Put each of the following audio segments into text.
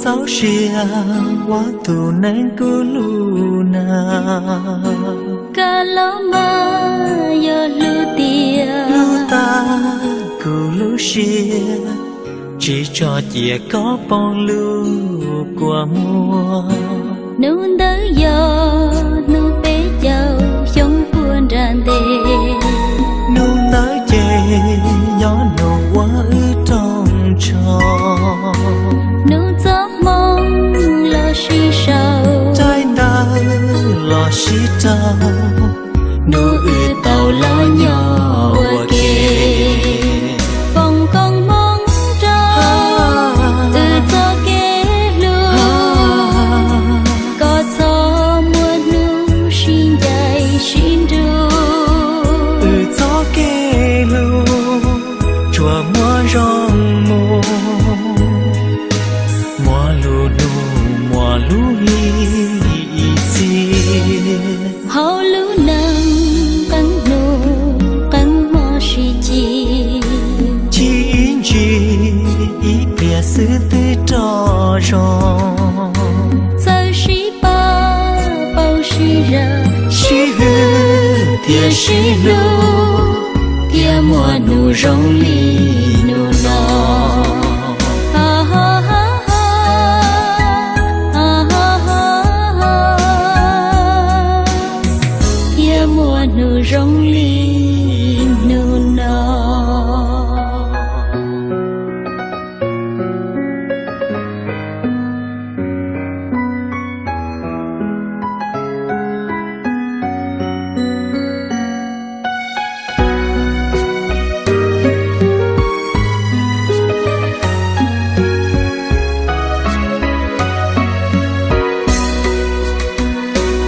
Txaus siab ua tus neeg kuv hlub na. Koj los mas yog hlub tiag, hlub tag kuv lub siab, tsis tso cia koj poob lub kua muag. Hnub ntawd yog hnub peb caug xyoo puag nram ntej. Hnub ntawd ces yog hnub uas wb roog ntsho. Hnub txoj hmoo los sib sau, nraim ntawv los sib rau. Hnub wb tau los nyob ua ke, foom koob hmoov rau wb txoj kev hlub. Koj txhob muaj hnub sib ncaim sib nrug, wb txoj kev hlub tsuas muaj zoo mus, muaj lub hnub muaj lub hli ib txhis. Hauv lub neej qee hnub qee hmo sib cim, chim ib ntsis ib pliag xwb twb rov zoo. Txawm sib pab paub sib zam, sib hwm thiab sib hlub, thiaj muaj hnub zoo li hnub no. Thiaj muaj hnub zoo li hnub no.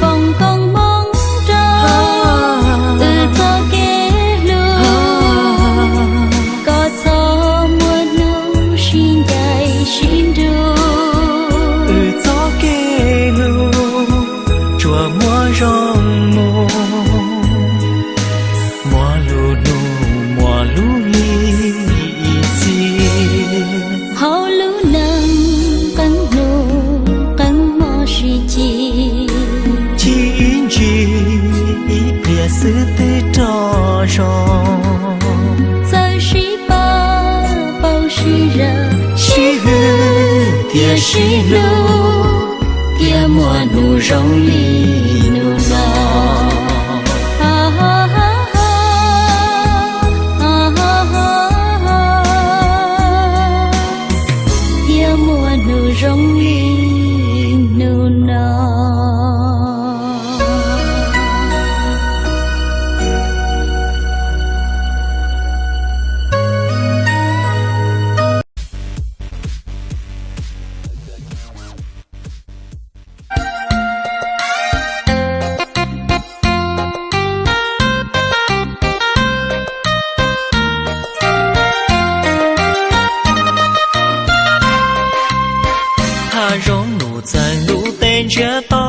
Foom koob hmoov rau wb txoj kev hlub, koj txhob muaj hnub sib ncaim sib nrug, wb txoj kev hlub tsuas muaj zoo mus, muaj lub hnub muaj lub hli ib txhis. Hauv lub neej qee hnub qee hmo sib cim, chim ib ntsis ib pliag xwb twb rov zoo. Txawm sib pab paub sib zam, sib hwm thiab sib hlub, thiaj muaj hnub zoo li hnub no. Thiaj muaj hnub zoo li hnub no. Hav zoov nus txeeg lub teb ntsiab to,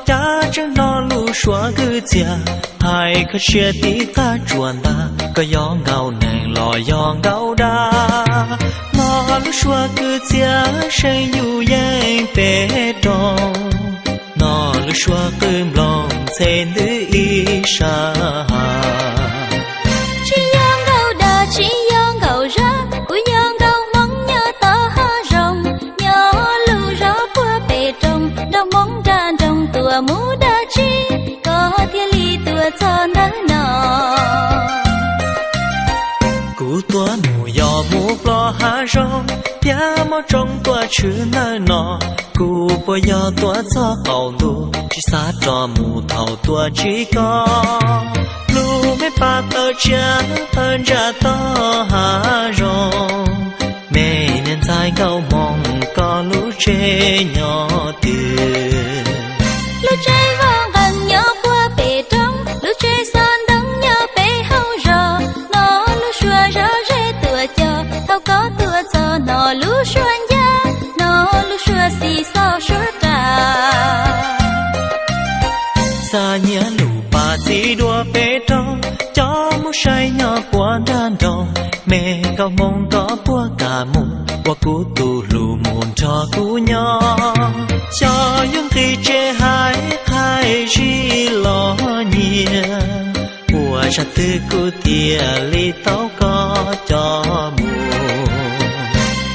cas tseem hnov lub suab kwv txhiaj hais kho siab tib qab tsuas ntag. Koj yog nkauj neeg los yog nkauj dab, hnov lub suab kwv txhiaj seem yus yeej pem roob, hnov lub suab qw nplooj ntxhe ntws ib sab. Tsis yog nkauj dab tsis yog nkauj zab, kuv yog nkauj Hmoob nyob tom hav zoov, nyob lub zos puag pem roob, nrog Hmoob nram nroog tuaj mus dab tsi, koj thiaj li tuaj txog ntawm no. Kuv tuaj mus yog mus plob hav zoov, thiab muaj tsoom tuaj tshwm ntawm no. Kuv puas yog tuaj txog qaum ntuj, tsis xav rov mus thaum tuaj ntsib koj. Lub me paj tawm tsiaj tawm ntsaj tog hav zoov, me niam ntxhais nkauj Hmoob koj lub tsev nyob twg? Lub tsev vaj nqeeg nyob puag pem roob, lub tsev xov ntoo nyob pem hauv zos, hnov lub suab zog zeb tuaj cog, thaum koj tuaj txog hnov lub suab ncaj, hnov lub suab xis xo suab ras. Xa nyiaj lus pab txiv duab pem roob, coj mus saib nyob puag nram nroog, me nkauj Hmoob koj puas kam mus? ua kuv tus hlub mus nrog kuv nyob. Xyov yuav nqis tsev hais qhais zib los nyiam, ua zaj twg kuv thiaj li tau koj coj mus.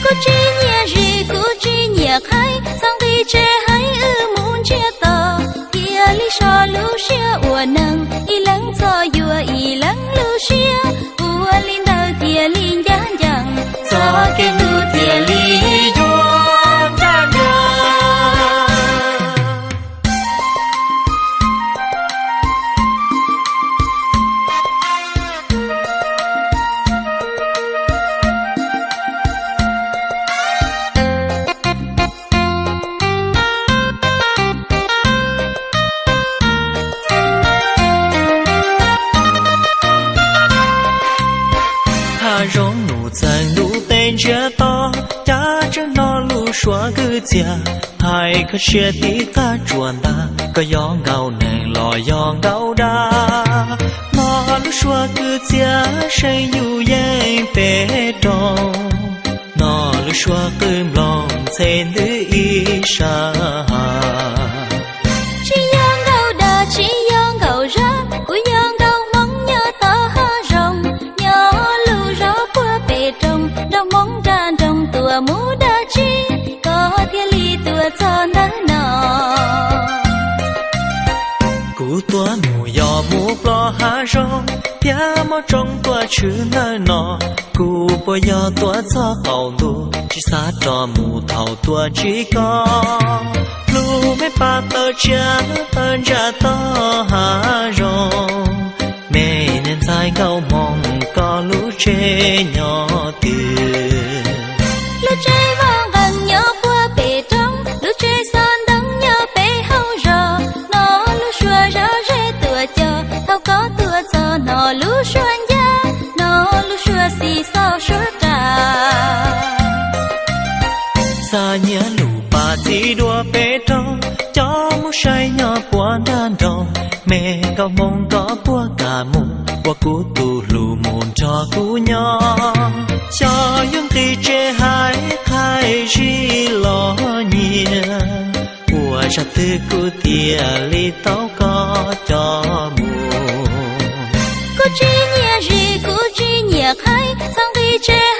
Kuv tsis nyiam zib, kuv tsis nyiam qhais, txhob nqis tsev hais wb mus ntsiag to, thiaj li so lub siab ua neeg, ib leeg txo yuav ib leeg lub siab, ua li ntawd thiaj li ncaj ncees, txoj kev hlub thiaj li yuav kaj nrag. Hav zoov nus txeeg lub qe ntsiag to, cav tseem hnov lub suab kwv txhiaj, hais koj siab tib qab tsuas ntag, koj yog nkauj neeg los yog nkauj dab. Hnov lub suab kwv txhiaj seem yus yeej pem roob, hnov lub suab qw nplooj ntxhe ntws ib sab. Tsis yog nkauj dag tsis yog nkauj zab, kuv yog nkauj Hmoob nyob tom hav zoov, nyob lub zos puag pem roob, nrog Hmoob nram nroog tuaj mus dab tsi, koj thiaj li tuaj txog ntawm no. Kuv tuaj mus yog mus plob hav zoov, thiab muaj tsoom tuaj tshwm ntawm no. Kuv puas yog tuaj txog qaum ntuj, tsis xav rov mus thaum tuaj ntsib koj. Hlub me pab tawm tsiaj tawm ntsaj tog hav zoov, me niag ntxhais nkauj Hmoob koj lub tsev nyob twg? Lub tsev vaj nqeeg nyob puag pem roob, lub tsev xov ntoo nyob pem hauv zos, hnov lub suab zog zeb tuaj cog, thaum koj tuaj txog hnov lub suab ncaj, hnov lub suab xis xaus suab ras. Xa nyiam lus pab txib dua pem roob, coj mus saib nyob puag nram nroog, me nkauj Hmoob koj puas kam mus, ua kuv tus hlub mus nrog kuv nyob. Xyov yuav nqis tsev hais qhais zib los nyiam, ua zaj twg kuv thiaj li tau koj coj mus. Kuv tsis nyiam zib, kuv tsis nyiam qhais, txhob nqis tsev